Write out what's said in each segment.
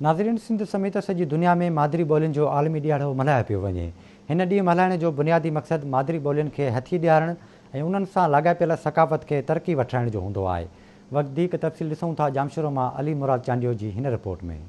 ناظرين سنڌ سميت سڄي دنيا ۾ مادري ٻولين جو عالمي ڏهاڙو ملهايو پيو وڃي. هن ڏينهن ملهائڻ جو بنيادي مقصد مادري ٻولين کي هٿي ڏيارڻ ۽ انهن سان لاڳاپيل ثقافت کي ترقي وٺرائڻ جو هوندو آهي. وڌيڪ تفصيل ڏسون ٿا ڄامشورو مان علي مراد چانڊيو جي هن رپورٽ ۾.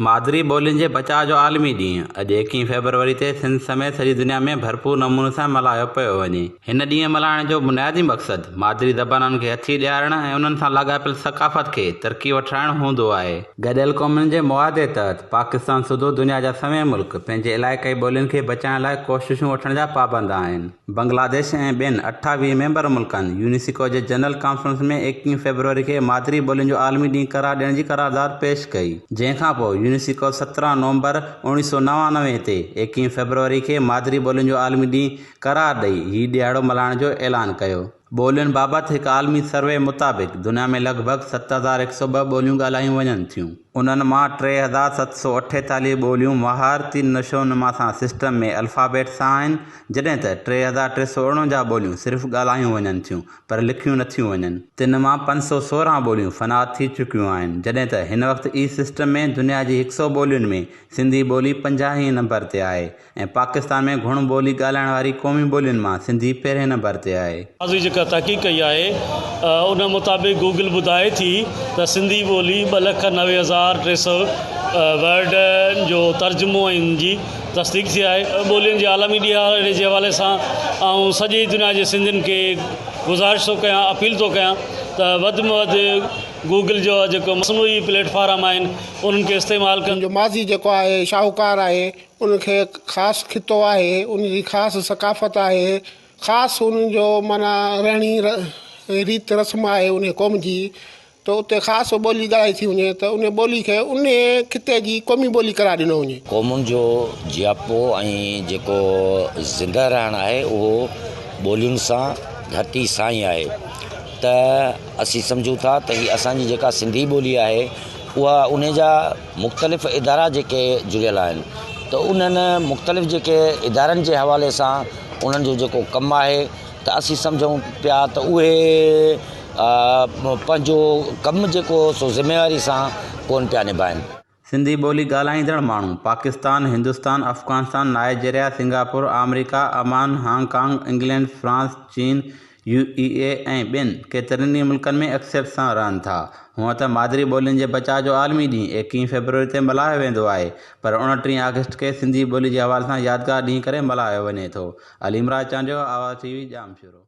مادري ٻولين جي بچاء جو عالمي ڏينهن اڄ ايڪيهين فيبروري تي سنڌ سميت سڄي دنيا ۾ ڀرپور نموني سان ملهايو پيو وڃي. هن ڏينهن ملهائڻ جو بنيادي مقصد مادري زبانن کي هٿي ڏيارڻ ۽ انهن سان لاڳاپيل ثقافت کي ترقي وٺرائڻ هوندو آهي. گڏيل قومن جي معاهدي تحت پاڪستان سوڌو دنيا جا سوين ملڪ پنهنجي علائقائي ٻولين کي بچائڻ لاء ڪوششون وٺڻ جا پابند آهن. بنگلاديش ۽ ٻين 28 ميمبر ملڪن يونيسڪو جي جنرل ڪانفرنس ۾ ايڪيهين فيبروري کي مادري ٻولين جو عالمي ڏينهن قرار ڏيڻ جي قرارداد پيش ڪئي، جنهن کانپوء يونيسڪو 17 نومبر 1999 تي ايڪيهين فيبروري کي مادري ٻولين جو عالمي ڏينهن قرار ڏئي هي ڏهاڙو ملهائڻ جو اعلان ڪيو. ٻولين بابت هڪ عالمي سروي مطابق دنيا ۾ لڳ ڀڳ 7102 ٻوليون ڳالهايون وڃن ٿيون. انهن مان 3748 ٻوليون مهارتي نشوونما سان سسٽم ۾ الفابيٽ سان آهن، جڏهن ته 3349 ٻوليون صرف ڳالهايون وڃن ٿيون پر لکيون نٿيون وڃن. تن مان 516 ٻوليون فنا ٿي چڪيون آهن، جڏهن ته هن وقت اي سسٽم ۾ دنيا جي هڪ سئو ٻولين ۾ سنڌي ٻولي پنجاهين نمبر تي آهي ۽ پاڪستان ۾ گهڻ ٻولي ڳالهائڻ واري قومي ٻولين مان سنڌي پهرين نمبر تي آهي. تازي جيڪا تحقيق ڪئي آهي ان مطابق گوگل ٻڌائي ٿي ته سنڌي ٻولي 290300 ورڊن جو ترجمو ۽ ان جي تصديق ٿي آهي. ٻولين جي عالمي ڏهاڙي جي حوالي سان آئون سڄي دنيا جي سنڌين کي گذارش ٿو ڪيان اپيل ٿو ڪيان ته وڌ ۾ وڌ گوگل جو جيڪو مصنوعي پليٽ فارم آهن انهن کي استعمال ڪن. ان جو ماضي جيڪو آهي شاهوڪار آهي. ان کي خاص خطو آهي، ان جي خاص ثقافت آهي، خاص ان جو معنيٰ رهڻي ريت رسم آهي ان قوم جي ته اتي خاص ٻولي ڳالهائي ٿي وڃي ته ان ٻولي کي ان خطي جي قومي ٻولي قرار ڏنو وڃي. قومن جو جياپو ۽ جيڪو زنده رهڻ آهي اهو ٻولين سان ڌرتي سان ئي آهي ته اسين سمجهون ٿا ته هي اسان جي جيڪا سنڌي ٻولي آهي اها ان جا مختلف ادارا جيڪي جڙيل آهن ته انهن مختلف جيڪي ادارن جي حوالي سان انهن جو جيڪو ڪم آهي ته اسين سمجهون پيا ته اهي پنهنجو ڪم جيڪو سو ذميواري سان ڪونه پيا نڀائن. سنڌي ٻولي ڳالهائيندڙ ماڻهو Pakistan, Hindustan, Afghanistan, Nigeria, Singapore, America, Oman, Hong Kong, England, France, چين، يو اي اي ۽ ٻين ڪيترن ئي ملڪن ۾ اڪثريت سان رهن ٿا. هونء ته مادري ٻولين جي بچاء جو عالمي ڏينهن ايڪيهين فيبروري تي ملهايو ويندو آهي پر اڻٽيهين آگسٽ کي سنڌي ٻولي جي حوالي سان يادگار ڏينهن ڪري ملهايو وڃي ٿو. علي مراد چانڊيو، آواز ٽي وي، ڄامشورو.